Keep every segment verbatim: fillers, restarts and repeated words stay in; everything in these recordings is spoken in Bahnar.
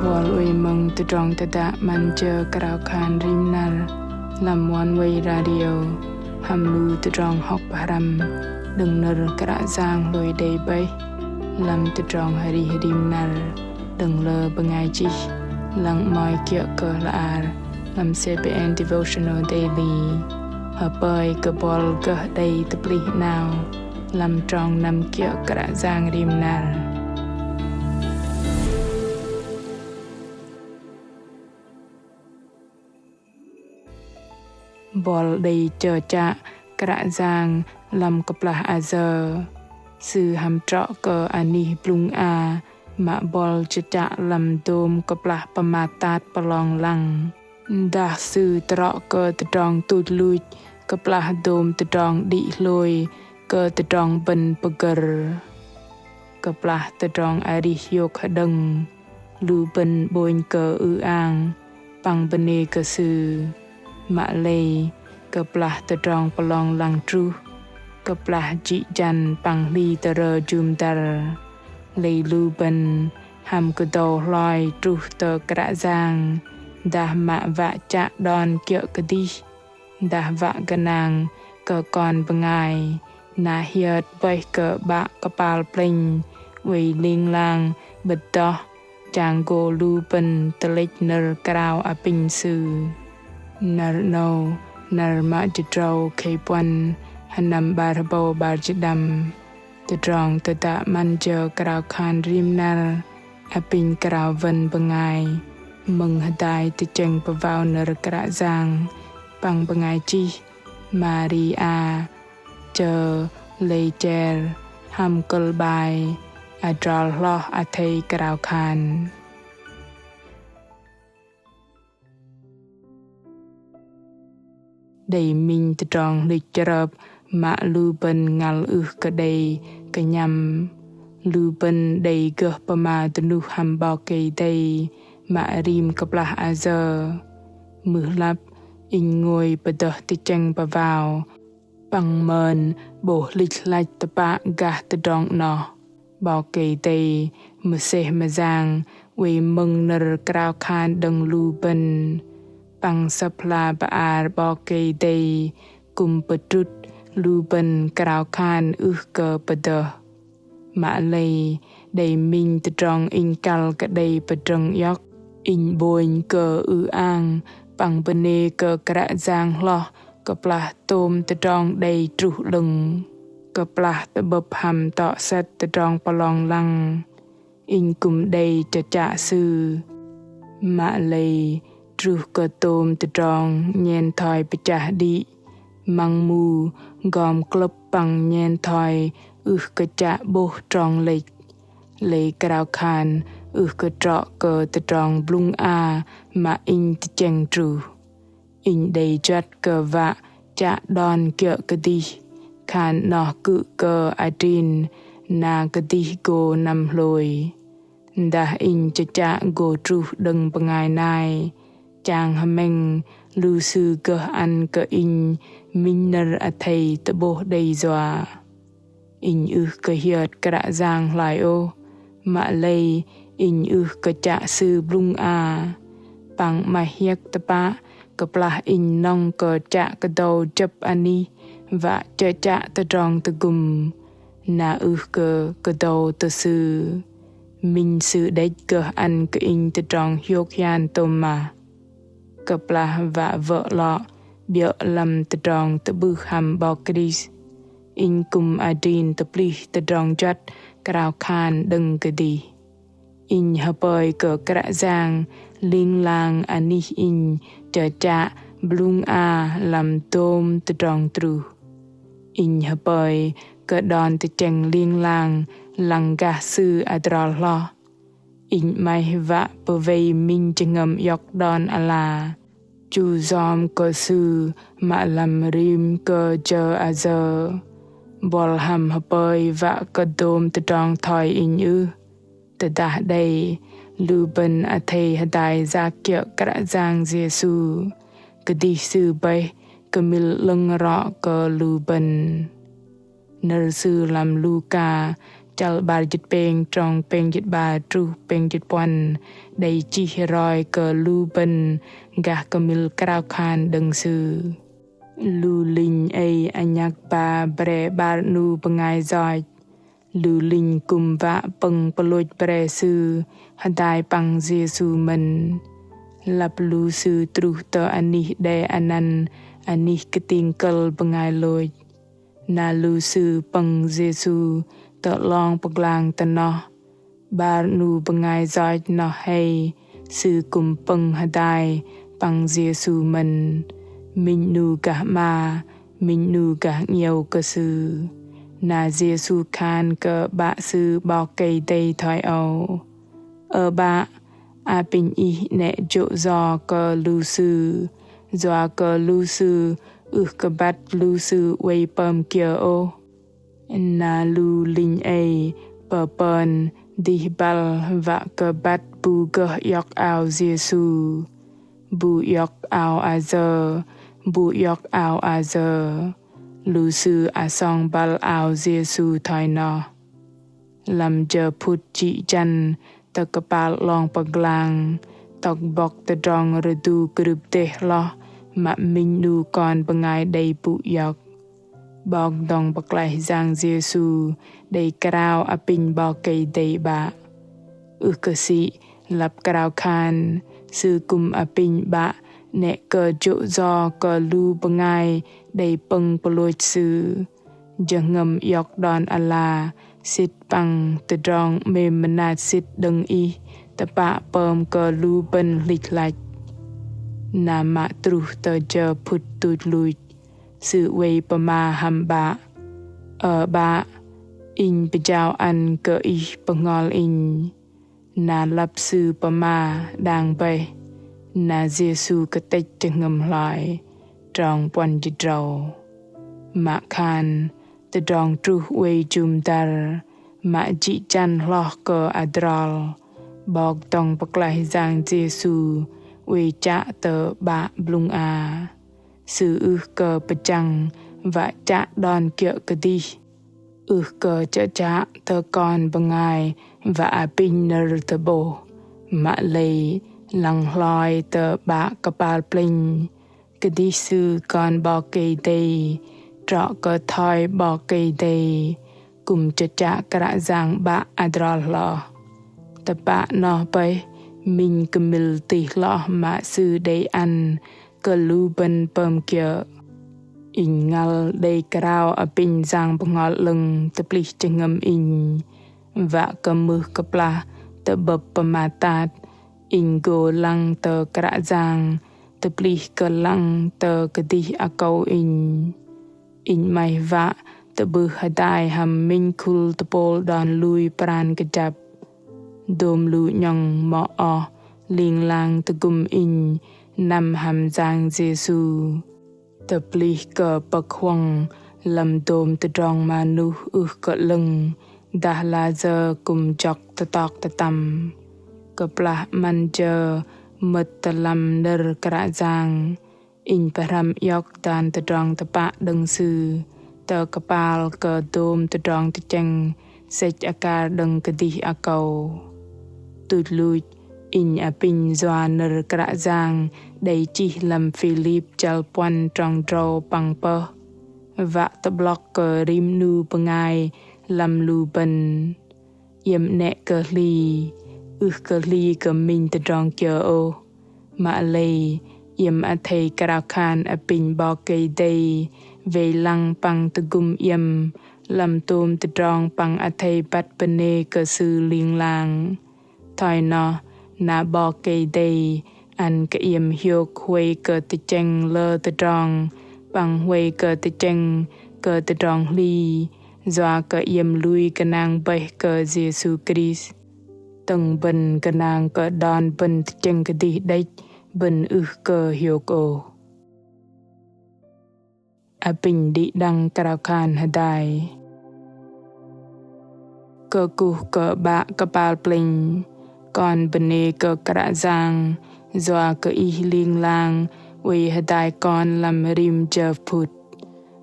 Buăl oei mơ̆ng tơdrong tơdă 'Măn jơ krao khan rim năr lăm Oneway Radio hăm lu tơdrong hŏk pơhrăm đơ̆ng nơ̆r Kră Yang hlôi đei 'bôh lăm tơdrong arih rim năr đơ̆ng lơ bơngai chih, lăng 'mơ̆i kiơ̆ kơ hla bơar lăm C B N Devotional Daily. Hơpơi kơ buăl gơh đei tơplih 'nao lăm trong năm kiơ̆ Kră Yang rim năr. Buăl đei chơchă Kră Yang lăm kơplah ayơ. Sư hăm trŏ kơ anih blŭng a mă buăl chơchă lăm dôm kơplah pơmat tat pơlong lăng. Dah Sư trŏ kơ tơdrong tuch luch kơplah dôm tơdrong đĭ hlôi kơ tơdrong bơ̆n pơgơ̆r. Kơplah tơdrong arih hiôk hơđơ̆ng, lu bơ̆n 'bônh kơ ư-ang păng bơnê kơ Sư. Mă lei kơplah tơdrong pơlong lăng truh, kơplah jĭ jăn păng hli tơrơ jŭm dăr, lei lu bơ̆n hăm kơdâu hloi truh tơ Kră Yang dah mă wă chă đon kiơ̆ kơdih, dah wă gơnang kơ kon bơngai na hiơt 'bôh kơ 'Bă kơpal plĕnh oei ling lang 'bơ̆t noh, chang gô lu bơ̆n tơlĕch nơ̆r krao apinh Sư. Năr 'nâu, năr mă jĭt tơdrâu khei puăn, sơnăm 'bar hơbâu 'bar jĭt đăm. Tơdrong tơdă 'Măn jơ krao khan rim năr apinh krao wơ̆n bơngai mơ̆ng hơdai tơchĕng pơwao nơ̆r Kră Yang păng bơngai chih Maria Chơ Lê Cher hăm kơ̆l 'bai: Adrol hloh athei krao khan. Đei minh tơdrong hlĭch chrơp mă lu bơ̆n ngăl ưh kơ đei kơnhăm. Lu bơ̆n đei gơh pơma dơnuh hăm 'Bok Kei-Dei mă rim kơplah ayơ. Mưh lăp inh ngôi pơdơh tơchĕng pơwao păng mơn 'bôh hlĭch hlăch tơpă gah tơdrong 'noh. 'Bok Kei-Dei mơsêh mơyang oei mơ̆ng nơ̆r krao khan đơ̆ng lu bơ̆n. Păng Sơ̆p hla bơar 'Bok Kei-Dei kư̆m pơdrŭt lu bơ̆n krao khan ưh kơ pơdơh. Mă lei đei minh tơdrong inh kăl kơ đei pơdrơ̆ng iŏk. Inh 'bônh kơ ư-ang păng bơnê kơ Kră Yang hloh kơplah tôm tơdrong đei truh 'lơ̆ng. Kơplah tơ'bơ̆p hăm tŏ sĕt tơdrong pơlong lăng, inh kư̆m đei chơchă Sư. Mă lei truh kơ tôm tơdrong nhen thoi pơchah đĭ, măng mu gom klơ̆p păng nhen thoi ưh kơ chă 'bôh trong lĕch. Lei krao khan ưh kơ trŏ kơ tơdrong blŭng a mă inh tơchĕng truh. Inh đei juăt kơ wă chă đon kiơ̆ kơdih, khan 'noh kư̆ kơ adrin na kơdih gô năm hlôi. Dah inh chơchă gô truh đơ̆ng bơngai nai, chang hơmĕng lu sư gơh ăn kơ inh minh nơ̆r athei tơ'bôh đei yua. Inh ưh kơ hiơt Kră Yang hloi ôh, mă lei inh ưh kơ chă Sư blŭng a. Păng 'maih hiơ̆k tơpă kơplah inh nŏng kơ chă kơdâu jơ̆p anih wă chơchă tơdrong tơgŭm, na ưh kơ kơdâu tơ Sư. Minh Sư đĕch gơh ăn kơ inh tơdrong hiôk hian tôm mah. Kơplah wă wơ̆ 'lŏ 'biơ̆ lăm tơdrong tơ'bưh hăm 'Bok Krist, inh kư̆m adrin tơplih tơdrong juăt krao khan đơ̆ng kơdih. Inh hơpơi kơ Kră Yang ling lang anih inh chơchă blŭng a lăm dôm tơdrong truh. Inh hơpơi kơ đon tơchĕng ling lang lăng gah Sư adrol hloh. Inh 'maih wă pơwei minh jơhngơ̆m iŏk đon ala chu yom kơ Sư mă lăm rim kơ jơ ayơ. Buăl hăm hơpơi wă kơ dôm tơdrong thoi inh ưh? Tơdah đei, lu bơ̆n athei hơdai yak kiơ̆ Kră Yang Yêsu, kơdih Sư bơih kơmil 'lơ̆ng rŏ kơ lu bơ̆n. Nơ̆r Sư lăm Luka chăl 'bar jĭt pêng trong pêng jĭt 'bar truh pêng jĭt puăn, đei chih roi kơ lu bơ̆n gah kơmil krao khan đơ̆ng Sư. Lu linh ei anhăk ba bre 'bar 'nu bơngai yoch. Lu linh kư̆m wă pơ̆ng pơlôch bre sư hơdai păng Yêsu mơ̆n. Lăp lu sư truh tơ anih đe anăn anih kơting kơ̆l bơngai lôch. Na lu sư pơ̆ng Yêsu tơ 'long pơglang tơ noh. 'Bar 'nu bơngai yoch noh hei, sư kư̆m pơ̆ng hơdai păng Yêsu mơ̆n. Minh 'nu gah 'ma, minh 'nu gah 'ngiĕo kơ Sư. Na Yêsu khan kơ 'Bă Sư 'Bok Kei-Dei thoi âu: Ơ 'Bă, apinh Ih 'nĕ jô̆ yo kơ lu sư, yua kơ lu sư ưh kơ băt lu sư oei pơm kiơ ôh. Na lu linh ei pơpơ̆n dih băl wă kơ băt bu gơh iŏk ao Yêsu. Bu iŏk ao ayơ, bu iŏk ao ayơ. Lu sư asong băl ao Yêsu thoi noh. Lăm jơ phŭt jĭ jăn tơ kơpal 'long pơglang, tŏk bŏk tơdrong rơdu krưp dêh hloh mă minh 'nu kon bơngai đei pŭ iŏk. 'Bok dŏng pơklaih Yang Yêsu đei krao apinh 'Bok Kei-Dei 'Bă. Ưh kơ sĭ lăp krao khan Sư kư̆m apinh 'Bă 'nĕ kơ jô̆ yo kơ lu bơngai đei pơ̆ng pơlôch Sư. Jơhngơ̆m iŏk đon ala sĭt păng tơdrong 'mêm mơnat sĭt đơ̆ng Ih tơpă pơm kơ lu bơ̆n hlĭch hlăch. Na mă truh tơ jơ phŭt tuch luch, sư oei pơma hăm 'Bă: Ơ 'Bă, Inh pơjao ăn kơ Ih bơhngol inh. Na lăp sư pơma đang bơih, na Yêsu kơtĕch jơhngơ̆m hloi. Trong puăn jĭt drâu. Mă khan tơdrong truh oei jŭm dăr, mă jĭ jăn hloh kơ adrol, 'Bok dŏng pơklaih Yang Yêsu oei chă tơ 'Bă blŭng a. Sư ưh kơ pơchăng wă chă đon kiơ̆ kơdih, ưh kơ chơchă tơ kon bơngai wă apinh nơ̆r tơ'bôh, mă lei lăng hloi tơ 'Bă kơpal plĕnh. Kơdih Sư Kon 'Bok Kei-Dei, trŏ kơ thoi 'Bok Kei-Dei, kư̆m chơchă Kră Yang 'Bă adrol hloh. Tơpă noh bơih minh kơmil tih hloh mă Sư đei ăn kơ lu bơ̆n pơm kiơ̆. Inh ngăl đei krao apinh Yang Bơhngol 'Lơ̆ng tơplih jơhngơ̆m inh, wă kơ mưh kơplah tơ'bơ̆p pơmat tat, inh gô lăng tơ Kră Yang tơplih kơ lăng tơ kơdih akâu inh. Inh 'maih wă tơ'bưh hơdai hăm minh khul tơpôl đon lui pran kơjăp. Dôm lu 'nhŏng mŏ oh ling lang tơgŭm inh năm hăm Yang Yêsu. Tơplih kơ pơ̆k huŏng lăm dôm tơdrong manuh ưh kơ 'lơ̆ng, dah layơ kư̆m jŏk tơtŏk tơtăm. Kơplah 'măn jơ mơ̆t tơ lăm nơ̆r Kră Yang, inh pơhrăm iŏk dan tơdrong tơpă đơ̆ng Sư, tơ kơpal kơ dôm tơdrong tơchĕng sĕch akar đơ̆ng kơdih akâu. Tuch luch, inh apinh yua nơ̆r Kră Yang đei chih lăm Philip chăl puăn trong drâu păng pơh. Wă tơ'blŏk kơ rim 'nu bơngai lăm lu bơ̆n. Iĕm 'nĕ kơ hli, ưh kơ hli kơ minh tơdrong kiơ ôh. Mă lei, iĕm athei krao khan apinh 'Bok Kei-Dei wei lăng păng tơgŭm iĕm lăm tôm tơdrong păng athei băt bơnê kơ Sư ling lang. Thoi noh, na 'Bok Kei-Dei ăn kơ iĕm hiôk huay kơ tơchĕng lơ tơdrong, păng huay kơ tơchĕng kơ tơdrong hli, yua kơ iĕm lui gơnang bơih kơ Yêsu Krist. Tơ̆ng bơ̆n gơnang kơ đon bơ̆n tơchĕng kơdih đĕch, bơ̆n ưh kơ hiôk ôh. Apinh đĭ đăng krao khan hơdai. Kơkuh kơ 'Bă kơpal plĕnh, kon bơnê kơ Kră Yang, yua kơ Ih ling lang oei hơdai kon lăm rim jơ phŭt.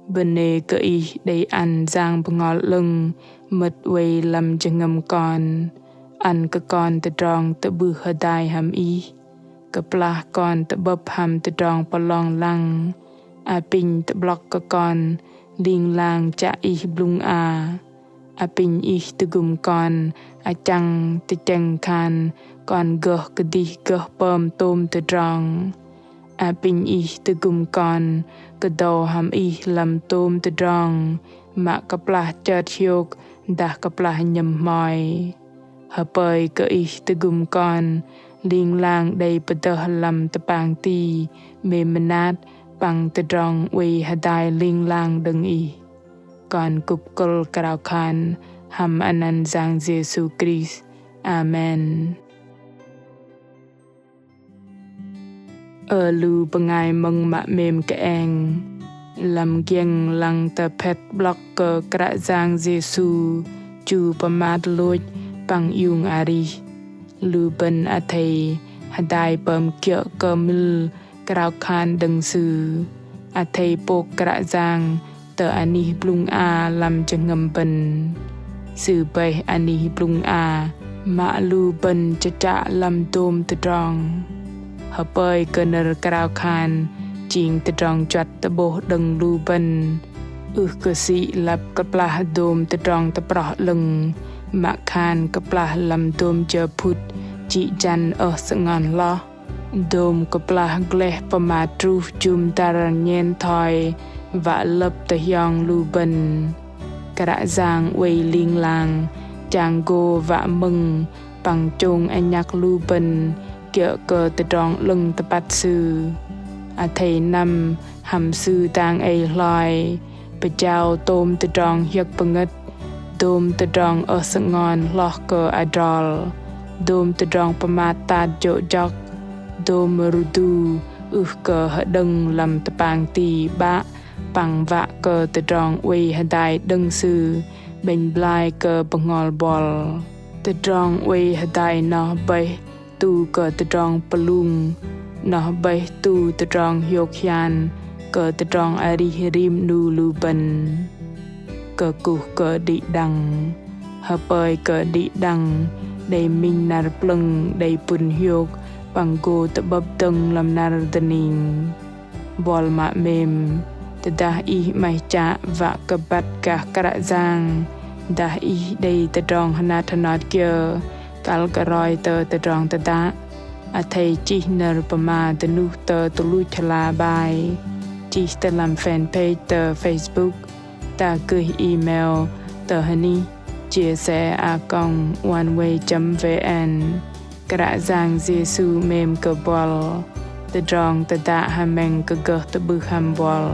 Bơnê kơ Ih đei ăn Yang Bơhngol 'Lơ̆ng Mơ̆t oei lăm jơhngơ̆m kon, ăn kơ kon tơdrong tơ'bưh hơdai hăm Ih. Kơplah kon tơ'bơ̆p hăm tơdrong pơlong lăng, apinh tơ'blŏk kơ kon ling lang chă Ih blŭng a. Apinh Ih tơgŭm kon achăng tơchĕng khan kon gơh kơdih gơh pơm tôm tơdrong. Apinh Ih tơgŭm kon kơdâu hăm Ih lăm tôm tơdrong, mă kơplah chơt hiôk dah kơplah nhơ̆m hmoi. Hơpơi kơ Ih tơgŭm kon ling lang đei pơdơh lăm tơpang ti mêm mơnat păng tơdrong oei hơdai ling lang đơ̆ng Ih. Kon kŭp kơ̆l krao khan hăm anăn Yang Yêsu Krist. Amen. Ơ lu bơngai mơ̆ng mă 'mêm kơeng, lăm giĕng lăng tơ phĕt 'blŏk kơ Kră Yang Yêsu chu pơmat lôch păng iung arih, lu bơ̆n athei hơdai pơm kiơ̆ kơ mĭl krao khan đơ̆ng Sư. Athei pôk Kră Yang tơ anih blŭng a lăm jơhngơ̆m bơ̆n. Sư bơih anih blŭng a mă lu bơ̆n chơchă lăm dôm tơdrong. Hơpơi kơ nơ̆r krao khan jing tơdrong juăt tơ'bôh đơ̆ng lu bơ̆n. Ưh kơ sĭ lăp kơplah dôm tơdrong tơproh 'lơ̆ng, mă khan kơplah lăm dôm jơ phŭt jĭ jăn ơh sơngon hloh. Dôm kơplah gleh pơmat truh jŭm dăr nhen thoi wă lơ̆p tơhiong lu bơ̆n. Kră Yang oei ling lang chang gô wă mơ̆ng păng chông anhăk lu bơ̆n kiơ̆ kơ tơdrong 'lơ̆ng tơpăt Sư. Athei năm hăm Sư dang ei hloi, pơjao tôm tơdrong hiơ̆k pơngơ̆t, dôm tơdrong ơh sơngon hloh kơ adrol, dôm tơdrong pơmat tat jô̆ jŏk, dôm rơdu ưh kơ hơđơ̆ng lăm tơpang ti 'Bă, păng wă kơ tơdrong oei hơdai đơ̆ng Sư 'bĕnh blai kơ bơhngol buăl. Tơdrong oei hơdai noh bơih tu kơ tơdrong pơlung, noh bơih tu tơdrong hiôk hian kơ tơdrong arih rim 'nu lu bơ̆n. Kơkuh kơ đĭ đăng, hơpơi kơ đĭ đăng đei minh năr plơ̆ng đei pŭn hiôk păng gô tơ'bơ̆p dơ̆ng lăm năr dơning. Buăl mă 'mêm, tơdah ih 'maih chă wă kơ băt gah Kră Yang, dah ih đei tơdrong hơnat hơnot kiơ kăl kơ roi tơ tơdrong tơdă, athei chih nơ̆r pơma dơnuh tơ tơluch hla bơar, chih tơ lăm fanpage tơ Facebook, dah gơih email tơ hơnih chia sẻ a còng oneway chấm vn. Kră Yang Yêsu 'mêm kơ buăl. Tơdrong tơdă hơmĕng kơ gơh tơ'bưh hăm buăl.